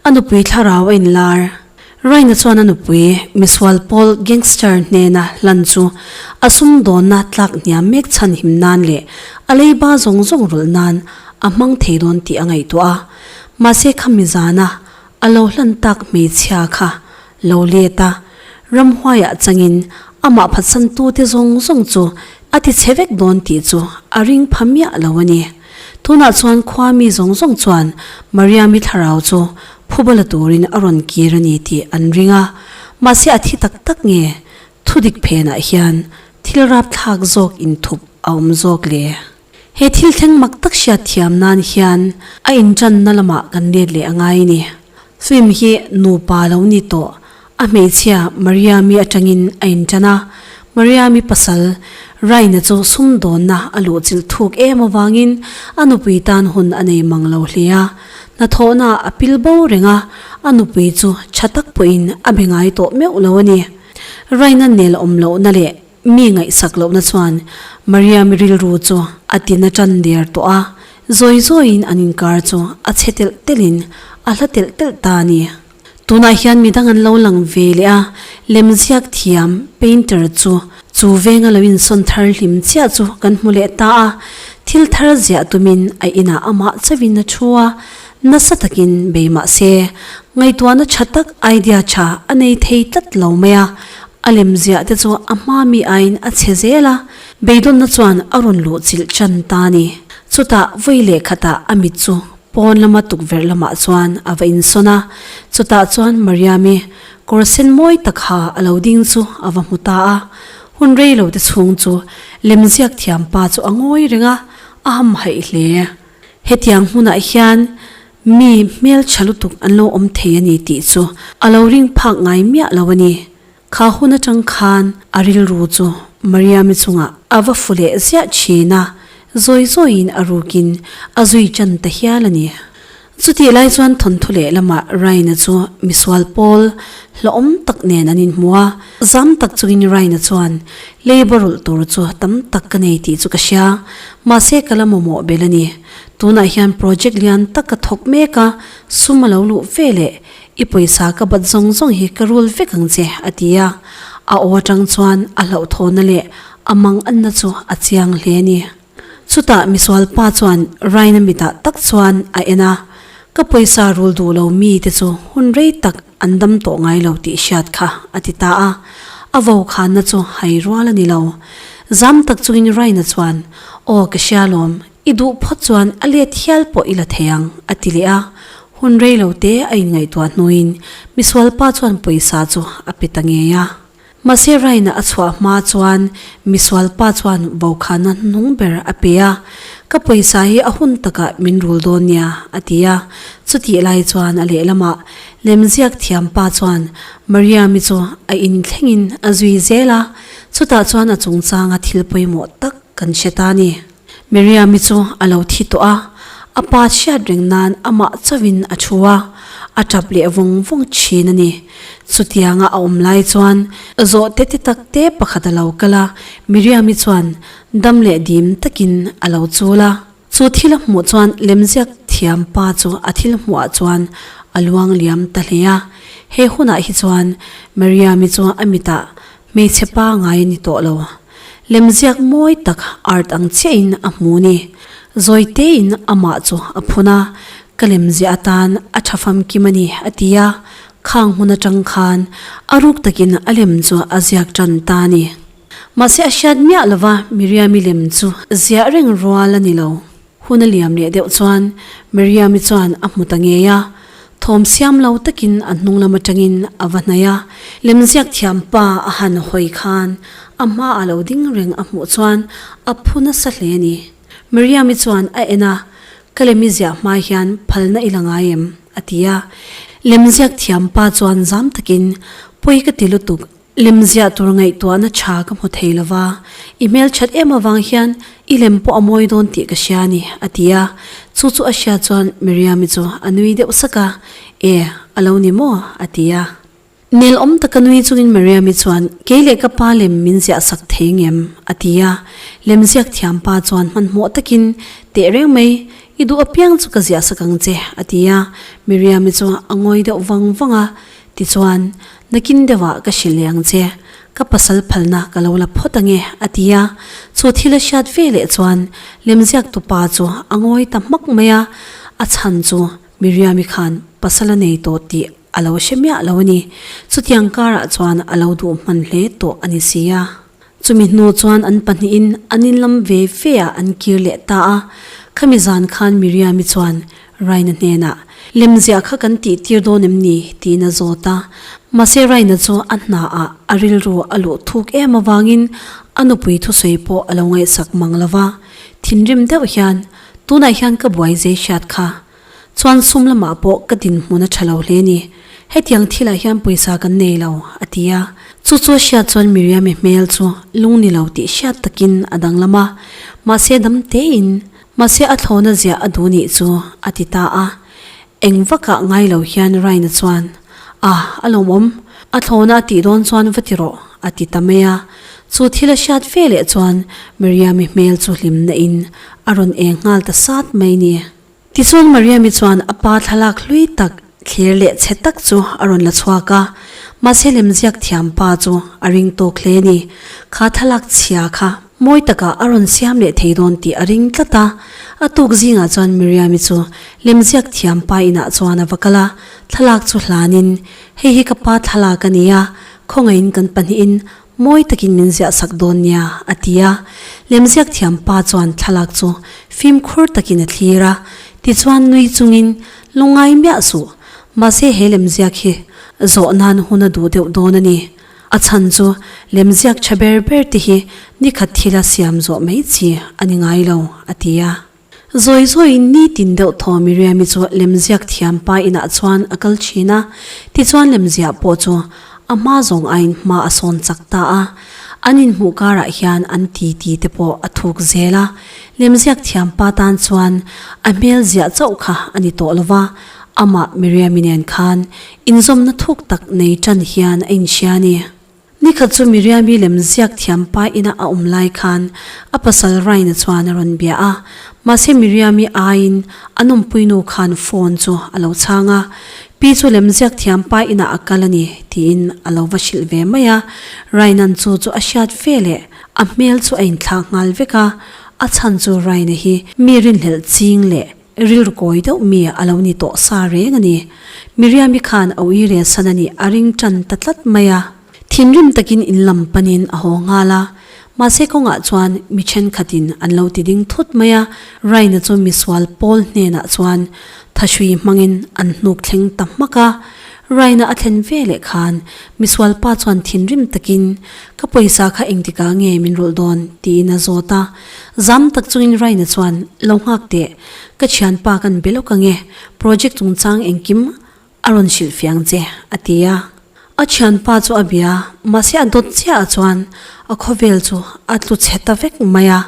A nupui thlarau a inlar. Raina chuan a nupui misual pawl gangster hnena hlan chu a sumdawnna tlak hniam mek chhan him nan leh a leiba zawng zawng rawlh nan a hmang thei dawn tih a ngaihtuah a. Mahse khami zana a lo hlan tak hmeichhia kha lo let a, ramhuaiah changin amah phatsantute zawng zawng chu a ti chhe vek dawn tih chu a ring pha miah lo a ni. Tunah chuan khua mi zawng zawng chuan Mariami thlarau chu phuba la turin a rawn kir a ni tih an ring a, mahse a thi tak tak nge thudik phenah hian thil rapthlak zawk inthup a awm zawk le? He thil thleng mak tak hriat thiam nan hian a inṭanna lamah kan let leh a ngai a ni. Film hi nupa lo ni tawh a hmeichhia Mariami aṭangin a inṭan a, Mariami pasal Raina chu sumdawnna a luhchilh thuk em avangin a nupui tan hun a nei mang lo hle a, hnathawhna a pil bo reng a, a nupui chu ṭha tak pawhin a be ngai tawh meuh lo a ni. Raina nel awm lohna leh Mi ngaihsak lohna chuan Mariam rilru chu a tina tan der tawh a, zawi zawiin an inkar chu a chhe telh telhin a hla telh telh ta a ni. Tunah hian midang an lo lang ve leh a, lemziak thiam, painter, chu chu venga lo insawn thar hlim chiah chu kan hmu leh ta a, thil thar ziah tumin a inah amah chauhin a thu a, nasa takin bei mah se ngaihtuahna tha tak idea tha a nei thei tlat lo mai a, A lem ziah te chu a hma mi aiin a chhe zel a, beidawnna chuan a rawn luh chilh chan ta a ni. Chutah vawi leh khatah a mit chu pawn lama tukverh lamah chuan a va insawn a, chutah chuan Mariami kawr sen mawi tak ha a lo ding chu a va hmu ta a. Hun rei lo te chhung chu lemziak thiam pa chu a ngawi reng a, a hamhaih hle. Hetiang hmunah hian Mi hmeltha lutuk an lo awm thei a ni tih chu a lo ring phak ngai miah lo a ni. Kha hun atang khan a rilru chu Mariami chungah a va fu leh ziah thin a, zawi zawiin a rukin a zui tan ta hial a ni. Chutih lai chuan thawnthu leh lamah Raina chu misual pawl hlawhawm tak nen an inhmu a, zam tak chungin Raina chuan leiba rulh tur chu tam tak ka nei tih chu ka hria, mahse ka la mamawh bel a ni. Tunah hian project lian tak ka thawk mek a, sum a lo luh ve leh i pawisa ka bat zawng zawng hi ka rul vek ang che a ti a, a aw atang chuan a hlauhthawhna leh a mang anna chu a chiang hle a ni. Chutah misual pa chuan Raina mitah tak chuan a en a, Ka pawisa rul duh lo mi te chu hun rei tak an dam tawh ngai lo tih hriat kha a ti ta a, a vo khanna chu hai rual a ni lo. Zam tak chungin Raina chuan, Aw ka hria lawm, I duh phawt chuan a let hial pawh i la thei ang, a ti leh a. Hun rei lo te a inngaihtuah hnuin misualpa chuan pawisa chu a pe ta ngei a. Mahse Raina a chhuah hma chuan misualpa chuan vokhana hnung ber a pe a, Ka pawisa hi a hun takah min rul dawn nia, a ti a. Chutih lai chuan a lehlamah lemziak thiampa chuan Mariami chu a inthlengin a zui zel a, chutah chuan a chungchanga thil pawimawh tak kan hre ta a ni. Miriam-i chu a lo thi tawh a, a pa chhiat reng nan amah chauhin a thu a, a tap leh vawng vawng thin a ni. Chutianga a awm lai chuan zawhte te tak te pakhat a lo kal a, Miriam-i chuan dam leh dim takin a lo chul a. Chu thil a hmuh chuan lemziak thiam pa chu a thil hmuhah chuan a luang liam ta hle a. He hunah hi chuan Miriam-i chu a mitah Hmeichhe pa ngai a ni tawh lo. Lemziak mawi tak art ang chiahin a hmu ni. Zawitein amah chu a phun a, ka lemziah atan a tha famkim a ni a ti a, khang hmun atang khan a ruk takin a lem chu a ziak tan ta a ni. Mahse a hriat miah lova Miriami lem chu ziah reng rual a ni lo. Hun a liam leh deuh chuan Miriam-i chuan a hmu ta ngei a, thawm siam lo takin a hnung lam atangin a va hnaih a. Lemziak thiam pa a han hawi khan a hma a lo ding reng a hmuh chuan a phu nasa hle a ni. Miriam-i chuan a en a, Ka lemi ziah hma hian phalna i la ngai em? a ti a. Lemziak thiam pa chuan zam takin, Pawi ka ti lutuk, Lemziah tur ngaihtuahna tha ka hmu thei lo va, i hmelthat em avang hian i lem pawh a mawi dawn tih ka hria a ni, a ti a. Chu chu a hriat chuan Miriam-i chu a nui deuh sak a, E, a lo ni maw? a ti a. Nel awm taka nui chungin Miriam-i chuan, Kei leh ka pa lem min ziah sak thei ngem? a ti a. Lem ziak thiam pa chuan hmanhmawh takin, Teh reng mai, i duh apiang chu ka ziah sak ang che, a ti a. Miriam-i chu a ngawi deuh vang vang a, Tichuan, nakin deuhah ka hrilh leh ang che, ka pasal phalna ka lo la phawt ange, a ti a. Chu thil a hriat ve leh chuan lemziak tupa chu a ngawi ta hmak mai a, a chhan chu Miriam-i khan pasal a nei tawh tih a lo hre miah lo a ni. Chutiang karah chuan a lo duh hman hle tawh a ni si a. Chumi hnu chuan an pahnihin an inlam ve ve ah an kir leh ta a. Khami zan khan Miriam-i chuan Raina hnenah, Lemziah kha kan tih tir dawn em ni? tiin a zawt a. Mahse Raina chu a hna ah a rilru a luh thuk em avangin a nupui thusawi pawh a lo ngaihsak mang lo va. Thinrim deuh hian, Tunah hian ka buai zei hriat kha. Chuan sum lamah pawh ka dinhmun a tha lo hle ni. Hetiang thilah hian pawisa kan nei lo, a ti a. Chu chu a hriat chuan Miriam-i hmel chu lung ni lo tih hriat takin a danglam a. Mahse dam tein, mahse a thlawna ziah a duh nih chu, a ti ta a. Eng vakah ngai lo hian Raina chuan, A, a lawmawm. A thlawna a tih dawn chuan va ti rawh, a ti ta mai a. Chu thil a hriat ve leh chuan Miriam-i hmel chu hlimna in a rawn eng nghal ta sat mai ni. Tichuan Mariam-i chuan a pa thlalak hlui tak, thlir leh chhe tak chu a rawn la chhuak a, mahse lemziak thiam pa chu a ring tawk hle a ni. Kha thlalak chhia kha mawi takah a rawn siam leh thei dawn tih a ring tlat a. A tuk zingah chuan Miriam-i chu lemziak thiam pa inah chuan a va kal a, thlalak chu hlanin, Hei hi ka pa thlalak a ni a, khawngaihin kan pahnihin Mawi takin min ziah sak dawn nia, a ti a. Lemziak thiam pa chuan thlalak chu fimkhur takin a thlir a, tichuan nui chungin lungngai miah suh. Mahse he lemziak hi zawh nan hun a duh deuh dawn a ni. A chhan chu lemziak tha ber ber te hi nikhat thila siam zawh mai chi a ni ngai lo, a ti a. Zawi zawiin nitin deuh thaw Miriam-i chu lemziak thiam pa inah chuan a kal thin a, tichuan lemziah pawh chu a hma zawng aiin hma a sawn chak ta a. An inhmuh karah hian an titi te pawh a thuk zel a, lemziak thiam pa tan chuan a hmel ziah chauh kha a ni tawh lova, amah Miriam-i nen khan inzawmna thuk tak nei tan hian a inhria a ni. Nikhat chu Miriam-i lem ziak thiam pa ina a awm lai khan a pasal Ryan-a chuan a rawn bia a. Mahse Miriam-i aiin a nawmpuinu khan phone chu a lo chhang a. Pi chu lem ziak thiam pa inah a kal a ni tiin a lo va hrilh ve mai a. Ryan-a'n chu chu a hriat ve leh a hmel chu a inthlak nghal vek a. A chhan chu Ryan-a hi mi rinhlelh ching leh Rilru kawi deuh mi a lo ni tawh sa reng a ni. Miriam-i khan a ui rel san a nih a ring tan ta tlat mai a. Thinrim takin in lam panin a haw nghal a. Mahse kawngah chuan mi thenkhatin an lo ti ding thut mai a. Raina chu misual Paul hnenah chuan thahrui hmangin an hnuk thleng ta hmak a. Raina a thlen ve leh khan misual pa chuan thinrim takin, Ka pawisa kha engtikah nge min rulh dawn? tiin a zawt a. Zam tak chungin Raina chuan, Lo nghak teh, ka thianpa kan be lawk ange, project chungchang engkim a rawn hrilh fiang che, a ti a. A thianpa chu a bia, mahse a dawt chiah ah chuan a khawvel chu a tlu chhe ta vek mai a.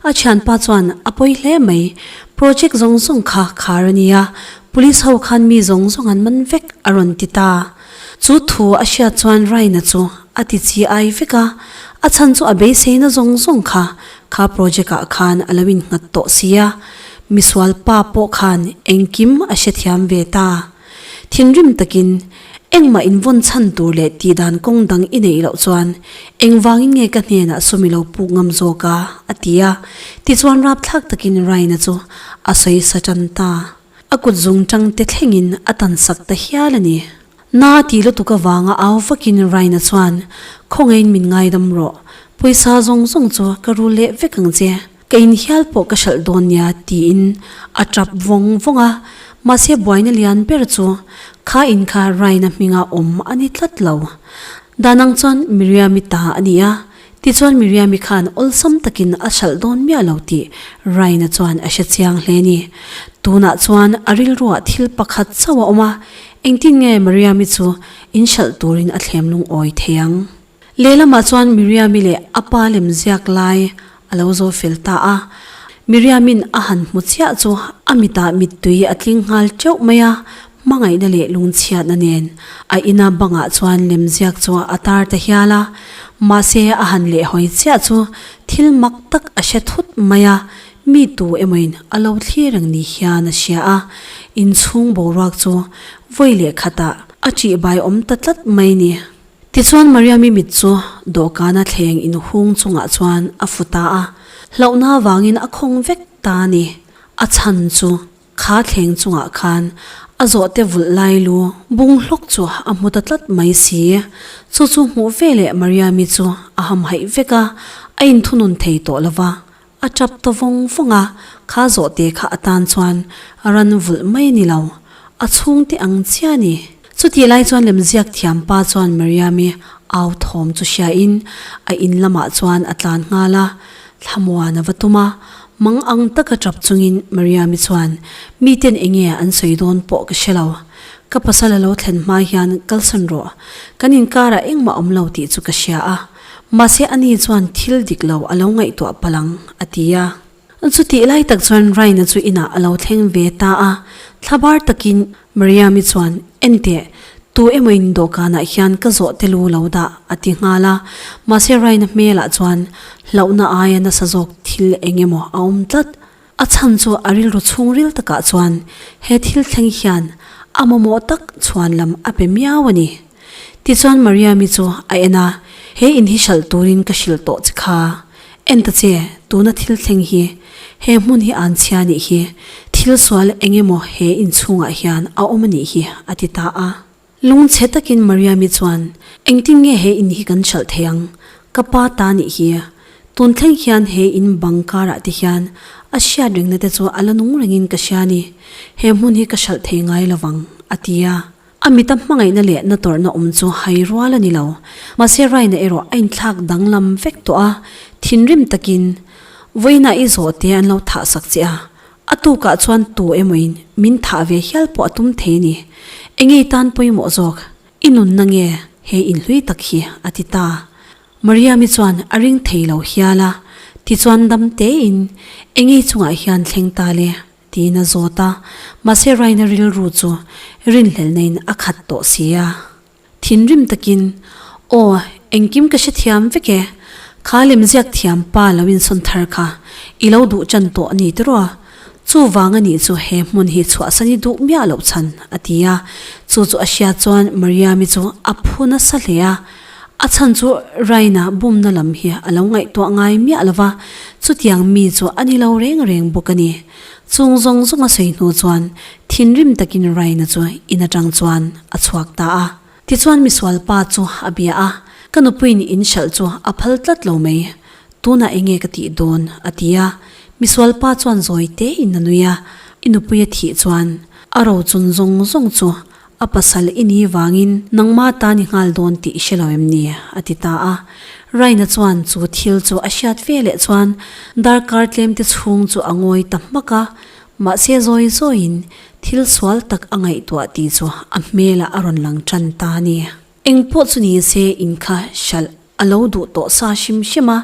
A thianpa chuan, A pawi hle mai, project zawng zawng kha khar a nia, police ho khan mi zawng zawng an man vek, a rawn ti ta. Chu thu a hriat chuan Raina chu a ti chi ai vek a, a chhan chu a beiseina zawng zawng kha kha project ah khan a lo innghat tawh si a, misual pa pawh khan engkim a hrethiam ve ta. Thinrim takin engmah invawn chhan tur leh tihdan kawng dang i neih loh chuan engvangin nge ka hnenah sum i lo puk ngam zawk a? a ti a, tichuan rapthlak takin Raina chu a sawi sa tan ta. A kut zung tang te thlengin a tan sak ta hial a ni. Na ti lutuk avanga au vakin Raina chuan, Khawngaiin min ngaidam rawh. Pawisa zawng zawng chu ka rul leh vek ang che. Ka in hial pawh ka hralh dawn nia tiin a tap vawng vawng a. Mahse buaina lian ber chu kha in kha Raina hminga awm a ni tlat lo. Danang chuan Miriam-i ta a ni a, Tichuan Miriam-i khan awlsam takin a hralh dawn miah lo tih Raina chuan a hre chiang hle ni. Tunah chuan a rilruah thil pakhat chauh a awm a, engtin nge Miriam-i chu in hralh turin a thlem lungawi thei ang? Lehlamah chuan Miriam-i leh a pa lem ziak lai a lo zo fel ta a. Miriam-in a han hmu chiah chu a mitah mittui a tling nghal teuh mai a. Hmangaihna leh lungchhiatna nen a ina bangah chuan lemziak chu a tar ta hial a, mahse a han lehhawi chiah chu thil mak tak a hre thut mai a, mi tu emawin a lo thlir reng ni hian a hria a, inchhung boruak chu vawi leh khatah a ṭihbai awm ta tlat mai ni. Tichuan Mariami mit chu dawhkana thleng inhung chungah chuan a fu ta a, hlauhna avangin a khawng vek ta a ni. A chhan chu kha thleng chungah khan a zawhte vulh lai lu bung hlawk chu a hmu ta tlat mai si. Chu chu hmuh veleh Mariami chu a hamhaih vek a, a inthunun thei tawh lo va, a tap ta vawng vawng a, kha zawhte kha atan chuan ran vulh mai a ni lo, a chhungte ang chiah a ni. Chutih lai chuan lemziak thiam pa chuan Mariami au thawm chu hriain a in lamah chuan a tlan nghal a, thlamuan a va tum a, mang ang taka tap chungin Mariami chuan miten enge an sawi dawn pawh ka hre lo, ka pasal a lo thlen hma hian kalsan rawh, kan inkarah engmah awm lo tih chu ka hria a, mahse ani chuan thil dik lo a lo ngaihtuah palh ang, a ti a. Chutih lai tak chuan Raina chu inah a lo thleng ve ta a, thlabar takin Mariami chuan, Enteh, tu emaw in dawhkanah hian ka zawh te lu lo dah, a ti nghal a. Mahse Raina hmelah chuan hlauhna aia nasa zawk thil eng emaw a awm tlat. A chhan chu a rilru chhungril takah chuan he thil thleng hian a mamawh tak chhuan lam a pe miau a ni. Tichuan Mariami chu a en a, He in hi hralh turin ka hrilh tawh che kha. En ta che, tuna thil thleng hi, he hmun hi an chhia nih hi, thil sual eng emaw he inchhungah hian a awm a nih hi, a ti ta a. Lungchhe takin Mariami chuan, Engtin nge he in hi kan hralh thei ang? Ka pa ta nih hi. Tun thleng hian he in bang karah te hian a hriat rengna te chu a la nung rengin ka hria a ni. He hmun hi ka hralh thei ngai lovang, a ti a. A mita hmangaihna leh na tawrhna awm chu hai rual a ni lo. Mahse Raina erawh a inthlak danglam vek tawh a, thinrim takin vawiinah i zawh te an lo thah sak che a, a tukah chuan tu emawin min thah ve hial pawh a tum thei a ni. Engei tan pawimawh zawk? I nunna nge he inhlui tak hi? a ti ta. Mariami chuan a ring thei lo hial a, tichuan dam tein engei chungah hian thleng ta le? Tiin a zawt a, mahse Raina rilru chu rinhlelhnain a khat tawh si a. Thinrim takin, Aw, engkim ka hrethiam vek e, kha lemziak thiam pa lo insawn thar kha i lo duh chan tawh a ni tiraw? Chuvang a nih chu he hmun hi chhuahsan i duh miah loh chhan, a ti a. Chu chu a hriat chuan Mariami chu a phu nasa hle a. A chhan chu Raina bumna lam hi a lo ngaihtuah ngai miah lo va, chutiang mi chu a ni lo reng reng bawk a ni. Chung zawng zawng a sawi hnu chuan thinrim takin Raina chu in atang chuan a chhuak ta a. Tichuan misual pa chu a bia a, Ka nupuiin in hralh chu a phal tlat lo mai, tunah enge ka tih dawn? a ti a. Misual pa chuan zawi tein a nui a, I nupui a thih chuan a rochun zawng zawng chu A pasal i ni vangin nangma ta ni nghal dawn tih i hre lo em ni? a ti ta a. Raina chuan chu thil chu a hriat ve leh chuan darkar tlemte chhung chu a ngawi ta hmak a, mahse zawi zawiin thil sual tak a ngaihtuah tih chu a hmelah a rawn lang tan ta a ni. Engpawh chu ni se in kha hralh a lo duh tawh sa hrim hrim a,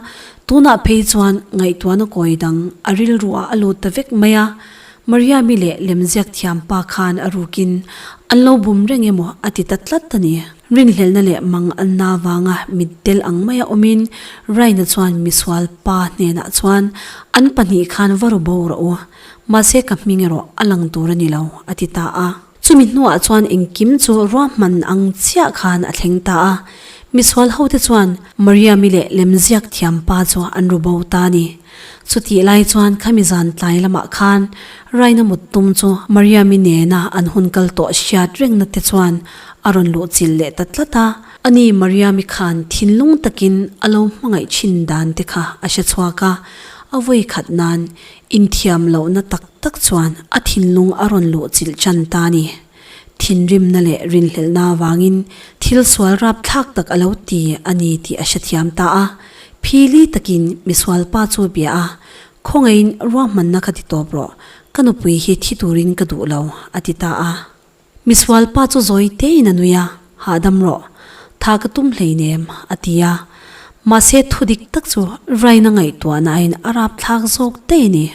tunah phei chuan ngaihtuahna kawi dang a rilruah a lut ta vek mai a, Mariami leh lemziak thiam pa khan a rukin an lo bum reng emaw a ti ta tlat a ni. Rinhlelhna leh mang anna vanga mitdel ang maia awmin Raina chuan misual pa hnenah chuan an pahnih khan va ru bo rawh u, mahse ka hming erawh a lang tur a ni lo a ti ta a. Chumi hnuah chuan engkim chu ruahman ang chiah khan a thleng ta a, misual hote chuan Mariami leh lemziak thiam pa chu an ru bo ta a ni. Chutih lai chuan khami zan tlai lamah khan Raina mut tum chu Mariami nena an hun kal tawh hriat rengna te chuan a rawn luh chilh leh ta tlat a. Ani Mariami khan thinlung takin a lo hmangaih thin dan te kha a hre chhuak a, a vawi khat nan Inthiam lohna tak tak chuan a thinlung a rawn luh chilh chan ta a ni. Thinrimna leh rinhlelhna avangin thil sual rapthlak tak a lo ti a ni tih a hrethiam ta a. Phili takin misual pa chu a bia a, Khawngaihin ruahmanna kha ti tawp rawh, ka nupui hi thi turin ka duh lo, a ti ta a. Misual pa chu zawi tein a nui a, Hahdam rawh, tha ka tum hleinem, a ti a. Mahse thu dik tak chu Raina ngaihtuahna aiin a rapthlak zawk daih a ni.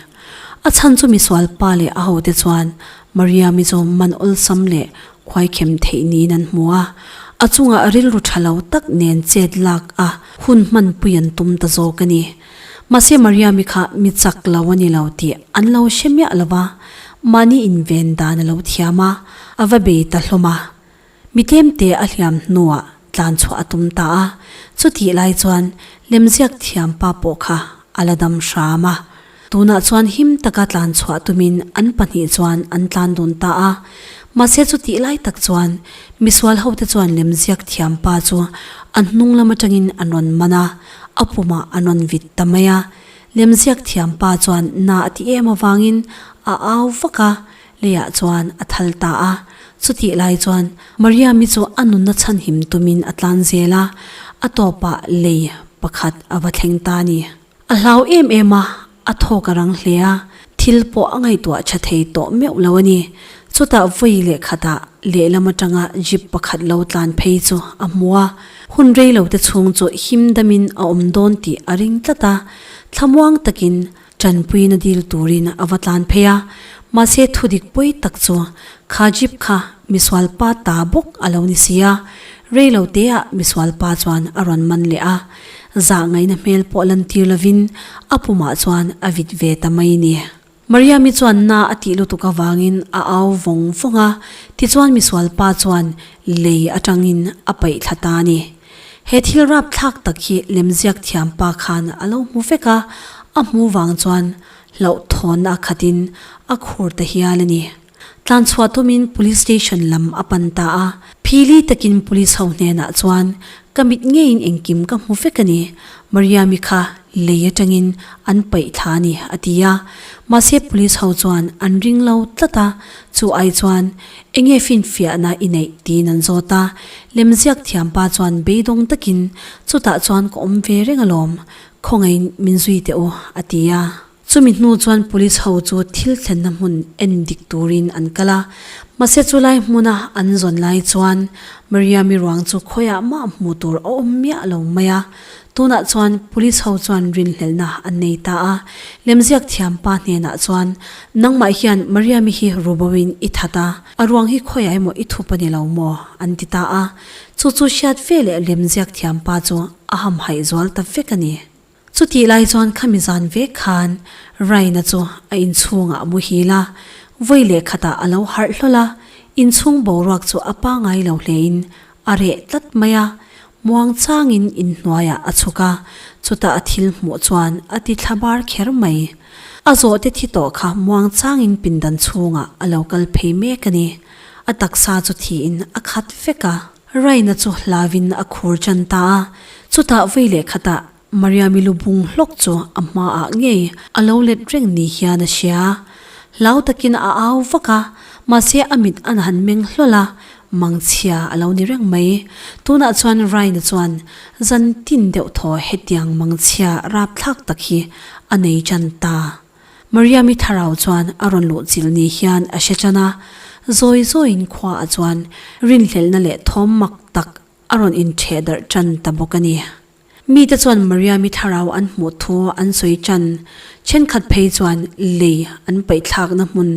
A chhan chu misual pa leh a hote chuan Mariam-i chu man awlsam leh khuaikhem theih niin an hmu a, a chungah rilru tha lo tak nen chet lak a hun hmanpui an tum ta zawk a ni. Mahse Mariam-i kha mi chak lo a ni lo tih an lo hre miah lo va, mahni inven dan a lo thiam a, a va bei ta hlawm a. Mi tlemte a hliam hnuah tlan chhuah a tum ta a, chutih lai chuan lemziak thiam pa pawh kha a la dam hram a. Tunah chuan him taka tlan chhuah tumin an pahnih chuan an tlan dun ta a. Mahse chutih lai tak chuan misual hote chuan lemziak thiam pa chu an hnung lam atangin an rawn man a, a pumah an rawn vit ta mai a. Lemziak thiam pa chuan na a ti em avangin a au vak a, Leiah chuan a thal ta a. Chutih lai chuan Mariami chu a nunna chhanhim tumin a tlan zel a, a tawpah lei pakhat a va thleng ta a ni. A hlau em em a, a thawk a rang hle a, thil pawh a ngaihtuah tha thei tawh meuh lo a ni. Chutah vawi leh khatah lehlam atanga jeep pakhat lo tlan phei chu a hmu a, hun rei lo te chhung chu him damin a awm dawn tih a ring tlat a, thlamuang takin Tanpuina dil turin a va tlan phei a, mahse thudik pawi tak chu kha jeep kha misual pa ta bawk a lo ni si a, rei lo teah misual pa chuan a rawn man leh a, zah ngaihna hmel pawh lantir lovin a pumah chuan a vit ve ta mai ni. Mariami chuan na a tih lutuk avangin a au vawng vawng a, tichuan misual pa chuan lei atangin a paih thla ta a ni. He thil rapthlak tak hi lemziak thiam pa khan a lo hmu vek a, a hmu vang chuan hlauhthawnna a khatin a khur ta hial a ni. Tlanchhuah tumin Police Station lam a pan ta a, phili takin Police ho hnenah chuan, Ka mit ngeiin engkim ka hmu vek a ni, Mariami kha lei atangin an paih thla a ni, a ti a. Mahse Police ho chuan an ring lo tlat a, chu ai chuan Enge finfiahna i neih tiin an zawt a, lemziak thiampa chuan beidawng takin chutah chuan ka awm ve reng alawm, khawngaihin min zui teh u a ti a. Chumi hnu chuan police ho chu thil thlenna hmun en dik turin an kal a, mahse chulai hmuna an zawn lai chuan Mariami ruang chu khawiah mah hmuh tur a awm miah lo mai a, Tunah chuan Police ho chuan rinhlelhna an nei ta a, lemziak thiam pa hnenah chuan, Nangmah hian Mariami hi ruboin i that a, a ruang hi khawiah emaw i thup a ni lo maw? an ti ta a. Chu chu hriat ve leh lemziak thiam pa chu a hamhaih zual ta vek a ni. Chutih lai chuan khami zan vek khan Raina chu a inchhungah a muhil a, vawi leh khatah a lo harh hlawl a, inchhung boruak chu a pangai lo hlein a reh tlat mai a, Muang changin inhnuaiah a chhuk a, chutah a thil hmuh chuan a ti thla bar kher mai. A zawhte thi tawh kha muang changin pindan chhungah a lo kal phei mek a ni. A taksa chu thiin a khat vek a. Raina chu hlauin a khur chan ta a, chutah vawi leh khatah Mariami lu bung hlawk chu a hmaah ngei a lo let reng ni hian a hria. Hlau takin a au vak a, mahse a mit an han meng hlawl a, mangchhia a lo ni reng mai. Tunah chuan Raina chuan zan tin deuh thaw hetiang mangchhia rapthlak tak hi a nei tan ta. Mariami thlarau chuan a rawn luh chilh ni hian a hre tan a, zawi zawiin khuaah chuan rinhlelhna leh thawm mak tak a rawn intheh darh tan ta bawk a ni. Mite chuan Mariami thlarau an hmuh thu an sawi tan. Thenkhat phei chuan lei an paihthlakna hmun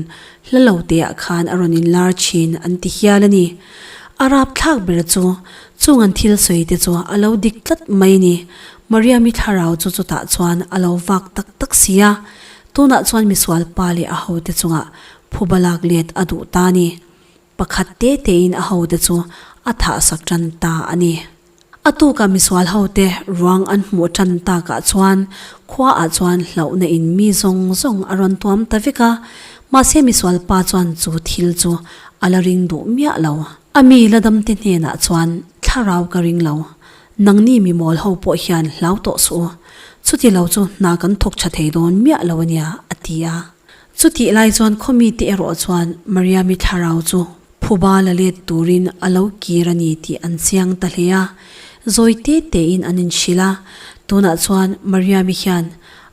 hla lo teah khan a rawn inlar thin an ti hial a ni. A rapthlak ber chu chung an thil sawi te chu a lo dik tlat mai a ni. Mariami thlarau chu chutah chuan a lo vak tak tak si a. Tunah chuan misual pa leh a hote chungah phuba lak let a duh ta a ni. Pakhat te tein a hote chu a thahsak tan ta a ni. A tuka misual hote ruang an hmuh tan takah chuan khuaah chuan hlauhna in mi zawng zawng a rawn tuam ta vek a, mahse misual pa chuan chu thil chu a la ring duh miah lo. A mi la damte hnenah chuan thlarau ka ring lo, nangni mi mawl ho pawh hian hlau tawh suh u, chuti lo chu hna kan thawk tha thei dawn miah lo a nia, a ti a. Chutih lai chuan khawmite erawh chuan Mariami thlarau chu Phuba la let turin a lo kir a ni tih an chiang ta hle a, zawi te tein an inhrilh a. Tunah chuan Mariami hian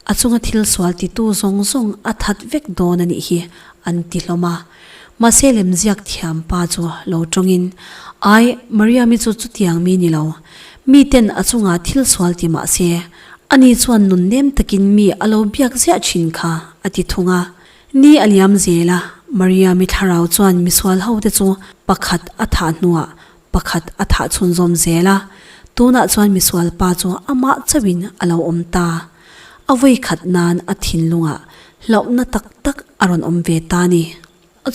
a chunga thil sual titu zawng zawng a that vek dawn a nih hi an ti hlawm a. Mahse lemziak thiam pa chu lo tawngin, Ai, Mariami chu chutiang mi ni lo. Miten a chunga thil sual ti mah se. Ani chuan nunnem takin mi a lo biak ziah thin kha, a ti thung a. Ni a liam zel a, Mariami thlarau chuan misual hote chu pakhat a thah hnuah pakhat a thah chhunzawm zel a, tunah chuan misual pa chu amah chauhin a lo awm ta. A vawi khat nan a thinlungah hlauhna tak tak a rawn awm ve ta ni.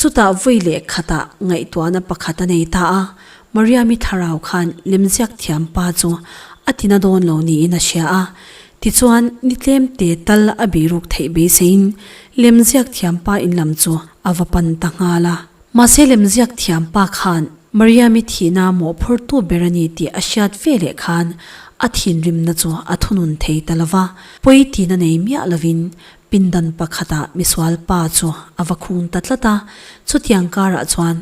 Chutah vawi leh khatah ngaihtuahna pakhat a nei ta a, Mariami thlarau khan lemziak thiam pa chu a tina dawn lo niin a hria a. Tichuan, ni tlem te tal a biruk theih beiseiin lemziak thiam pa in lam chu a va pan ta nghal a. Mahse lemziak thiam pa khan Mariami thihna mawhphurtu ber a ni tih a hriat ve leh khan a thinrimna chu a thunun thei ta lo va, pawi tina nei miah lovin pindan pakhatah misual pa chu a va khung ta tlat a, chutiang karah chuan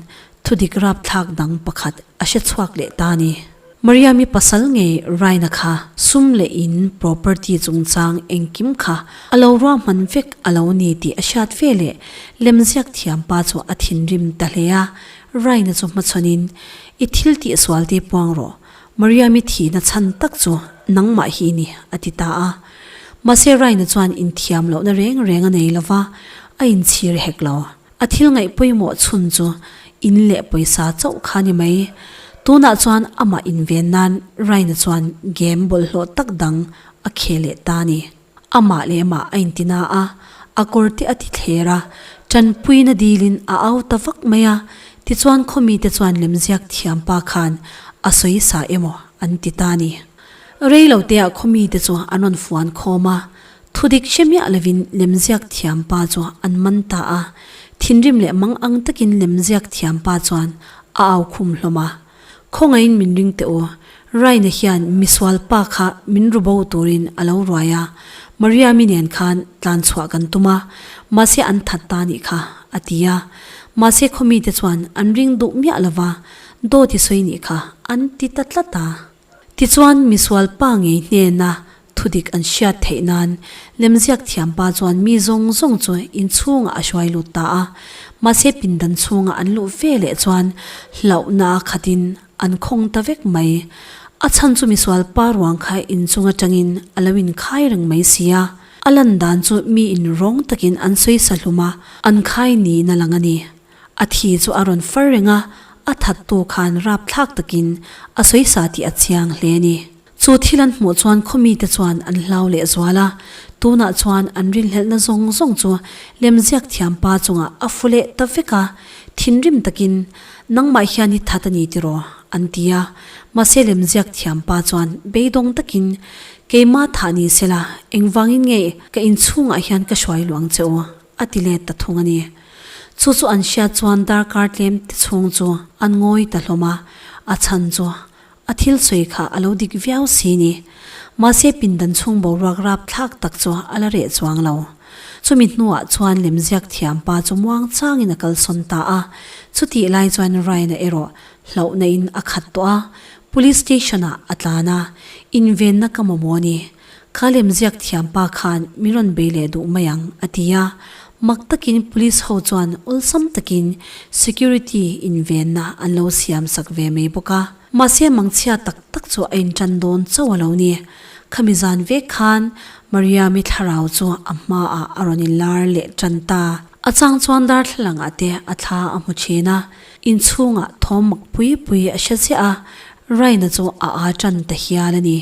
thudik rapthlak dang pakhat a hre chhuak leh ta a ni. Mariami pasal ngei Raina kha sum leh in property chungchang engkim kha a lo ruahman vek a lo ni tih a hriat ve leh lemziak thiam pa chu a thinrim ta hle a, Raina chu hmachhawnin, I thil tih sual te puang rawh, Mariami thihna chhan tak chu nangmah hi i ni, a ti ta a. Mahse Raina chuan inthiam lohna reng reng a nei lova, a inchhir hek lo. A thil ngaih pawimawh chhun chu in leh pawisa chauh kha ni mai. Tunah chuan amah inven nan Raina chuan game bawlhhlawh tak dang a khel leh ta a ni. Amah leh amah a inti na a, a kawr te a ti thler a, tanpuina dilin a au ta vak mai a. Tichuan khawmite chuan lemziak thiam pa khan a sawi sa emaw an ti ta a ni. Reiloteah khawmite chu an rawn fuan khawm a, Thudik hre miah lovin lemziak thiam pa chu an man ta a, thinrim leh mang ang takin lemziak thiam pa chuan a au khum hlawm a. Khawngaihin min ring teh u, Raina hian misual pa kha min ru bo turin a lo ruai a, Mariami nen khan tlan chhuah kan tum a, mahse an that ta nih kha, a ti a. Mahse khawmite chuan an ring duh miah lova, dawt i sawi nih kha, an ti ta tlat a. Tichuan, misual pa ngei hnena thudik an hriat theih nan lemziak thiam pa chuan mi zawng zawng chu inchhungah a hruai lut ta a. Mahse pindan chhunga an luh ve leh chuan hlauhna a khatin an khawng ta vek mai. A chhan chu misual pa ruang kha inchung atangin a lo inkhai reng mai si a. A lan dan chu mi inrawng takin an sawi sa hlum a, an khai niin a lang a ni. A thi chu a rawn far reng a, a thattu khan rapthlak takin a sawi sa tih a chiang hle a ni. Chu thil an hmuh chuan khawmite chuan an hlau leh zual a, tunah chuan an rinhlelhna zawng zawng chu lemziak thiam pa chungah a fu leh ta vek a, thinrim takin, Nangmah hian i that a ni tiraw? an ti a. Mahse lemziak thiam pa chuan beidawng takin, Keimah thah ni sela, engvangin nge ka inchhungah hian ka hruai luang che u? A ti let ta thung a ni. Chu chu an hriat chuan darkar tlem te chhung chu an ngawi ta hlawm a, a chhan chu a thil sawi kha a lo dik viau si ni. Mahse pindan chhung boruak rap thlak tak chu a la reh chuang lo. Chumi hnuah chuan lemziak thiam pa chu muang changin a kalsawn ta a, chutih lai chuan Ryan-a erawh hlauhna in a khat tawh a, Police station-ah a tlan a, invenna ka mamawh a ni. Kha lemziak thiam pa khan min rawn bei leh duh mai ang, a ti a. Mak takin police ho chuan awlsam takin security invenna an lo siam sak ve mai bawk a. Mahse mangchhia tak tak chu a intan dawn chauh a lo ni. Khami zan vek khan Mariami thlarau chu a hmaah a rawn inlar leh tan ta. A chang chuan darthlalang ah te a thla a hmu thin a, inchhungah thawm mak pui pui a hre ziah a, Raina chu a aa tan ta hial a ni.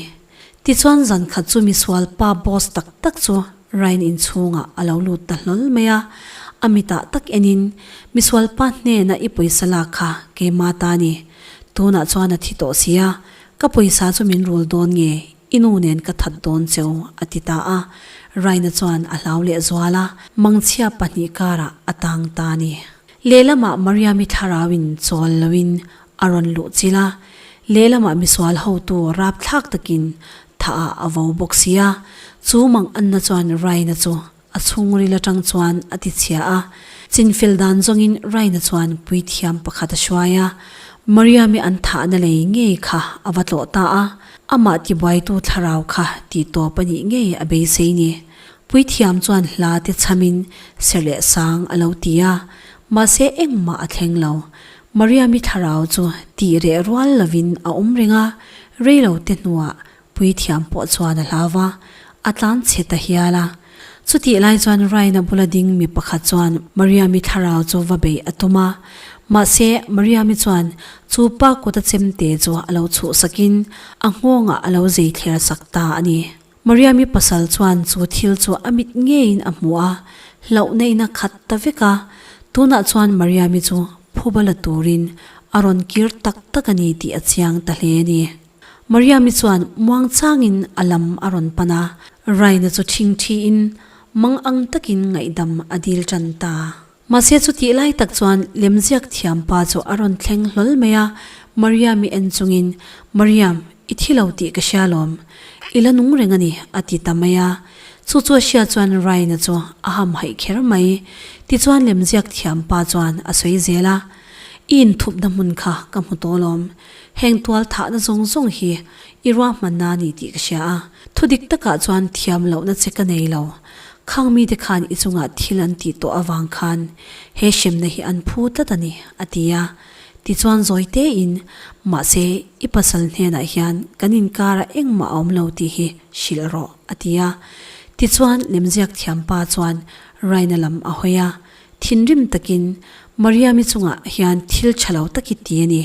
Tichuan zan khat chu misual pa boss tak tak chu Ryan inchhungah a lo lut ta hlawl mai a, a mitah tak enin, Misual pa hnena i pawisa lak kha keima ta ni. Tunah chuan a thi tawh si a, ka pawisa chu min rul dawn nge, i nu nen ka that dawn cheu, a ti ta a. Ryan-a chuan a hlau leh zual a, mangchhia pahnih karah a tang ta a ni. Lehlamah Mariami thlarauin chawl loin a rawn luh chilh a, lehlamah misual hotu rapthlak takin thah ah a vo bawk si a, chu mang anna chuan Raina chu a chhungril atang chuan a ti chhia a, chinfel dan zawngin Raina chuan puithiam pakhat a hruai a, Mariami an thahna lei ngei kha a va tlawh ta a, amah tibuaitu thlarau kha tih tawp a nih ngei a beisei ni. Puithiam chuan hla te chhamin ser leh sang a lo ti a, mahse engmah a thleng lo. Mariami thlarau chu tih reh rual lovin a awm reng a, reilo te hnuah puithiam pawh chuan a hlau va. A tlan chhe ta hial a. Chutih lai chuan Ryan-a bula ding mi pakhat chuan Mariam-i thlarau chu va beih a tum a. Mahse, Mariam-i chuan chu pa kut a chemte chu a lo chhuhsakin a nghawngah a lo zei thler sak ta a ni. Mariam-i pasal chuan chu thil chu a mit ngeiin a hmu a, hlauhna in a khat ta vek a. Tunah chuan Mariam-i chu phuba la turin a rawn kir tak tak a ni tih a chiang ta hle a ni. Mariam-i chuan muangchangin a lam a rawn pan a, Raina chu thingthiin mang ang takin ngaihdam a dil tan ta. Mahse chutih lai tak chuan lemziak thiam pa chu a rawn thleng hlawl mai a, Mariam-i en chungin, Mariam, i thi lo tih ka hria lawm. I la nung reng a ni, a ti ta mai a. Chu chu a hria chuan Raina chu a hamhaih kher mai. Tichuan lemziak thiam pa chuan a sawi zel a, I inthupna hmun kha ka hmu tawh lawm. Heng tual thahna zawng zawng hi i ruahmanna a ni tih ka hria a, thu dik takah chuan thiam lohna che ka nei lo. Khang mite khan i chungah thil an tih tawh avang khan he hremna hi an phu tlat a ni, a ti a. Tichuan zawi tein, Mahse, i pasal hnenah hian kan inkarah engmah a awm lo tih hi hrilh rawh, a ti a. Tichuan lemziak thiampa chuan Raina lam a hawi a, Thinrim takin Mariami chungah hian thil tha lo tak i ti a ni.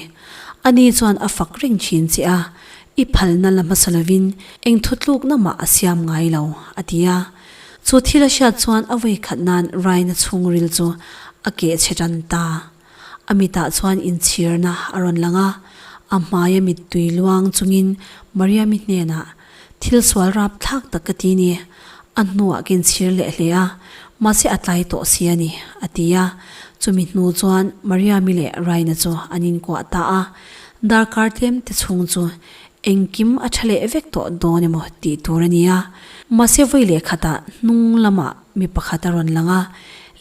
Ani chuan a fak reng thin che a, i phalna la hmasa lovin eng thutlukna mah a siam ngai lo, a ti a. Chu thil a hriat chuan a vawi khat nan Raina chhungril chu a keh chhe tan ta. A mitah chuan inchhirna a rawn lang a, a hmaia mittui luang chungin Mariami hnenah, Thil sual rap thlak tak ka ti ni. A hnuah ka inchhir leh hle a, mahse a tlai tawh si a ni, a ti a. Chumi hnu chuan Mariami leh Raina chu an inkuah ta a. Darkar tlem te chhung chu engkim a tha leh vek tawh dawn emaw tih tur a ni a. Mahse vawi leh khatah hnung lamah mi pakhat a rawn lang a,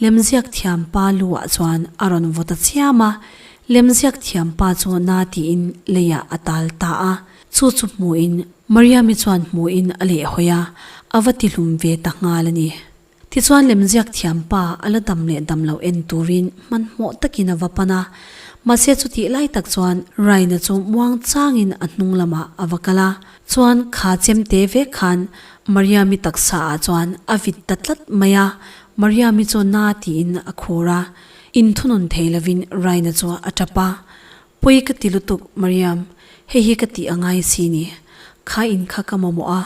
lemziak thiam pa lu ah chuan a rawn vaw ta chiam a. Lemziak thiam pa chu na tiin leiah a tal ta a. Chu chu hmuhin Mariami chuan hmuhin a lehhawi a, a va tihlum ve ta nghal a ni. Tichuan lemziak thiam pa a la dam leh dam lo en turin hmanhmawh takin a va pan a, mahse chutih lai tak chuan Raina chu muang changin a hnung lamah a va kal a, chuan kha chemte vek khan Mariami taksa ah chuan a vit ta tlat mai a, Mariami chu na tiin a khur a, inthunun thei lovin Raina chu a tap a, Pawi ka ti lutuk Mariam, hei hi ka tih a ngai si ni. Kha in kha ka mamawh a,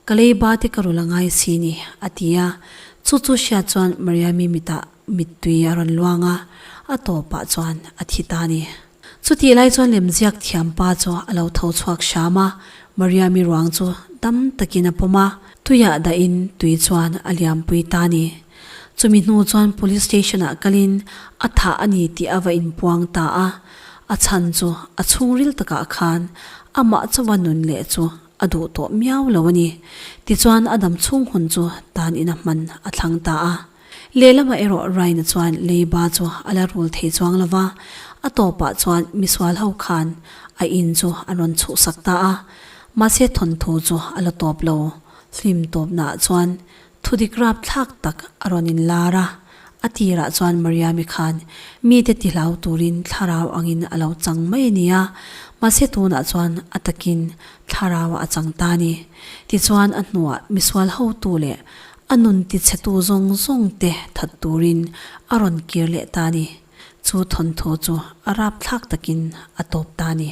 ka lei ba te ka rul a ngai si ni, a ti a. Chu chu hriat chuan Mariami mitah mittui a rawn luang a, a tawpah chuan a thi ta ni. Chutih lai chuan lemziak thiam pa chu a lo tho chhuak hram a, Mariami ruang chu dam takin a pawm a, tuiah dahin tui chuan a liampui ta ni. Chumi hnu chuan Police Station ah kalin a thah a ni tih a va inpuang ta a, a chhan chu a chhungril takah khan amah chawa nun leh chu a duh tawh miau lo a ni. Tichuan a dam chhung hun chu tan ina hman a thlang ta a. Lehlamah erawh Ryan-a chuan leiba chu a la rul thei chuang lo va, a tawpah chuan misual ho khan a in chu an rawn chhuhsak ta a, mahse thawnthu chu a la tawp lo. Hlim tawpnaah chuan Thudik rapthlak tak a rawn inlar a, a tirah chuan Mariami khan mite tihlau turin thlarau angin a lo chang mai a ni a, mahse tunah chuan a takin thlarauah a chang ta a ni. Tichuan a hnuah misual hotu leh a nun tichhetu zawng zawngte that turin a rawn kir leh ta a ni. Chu thawnthu chu a rapthlak takin a tawp ta a ni.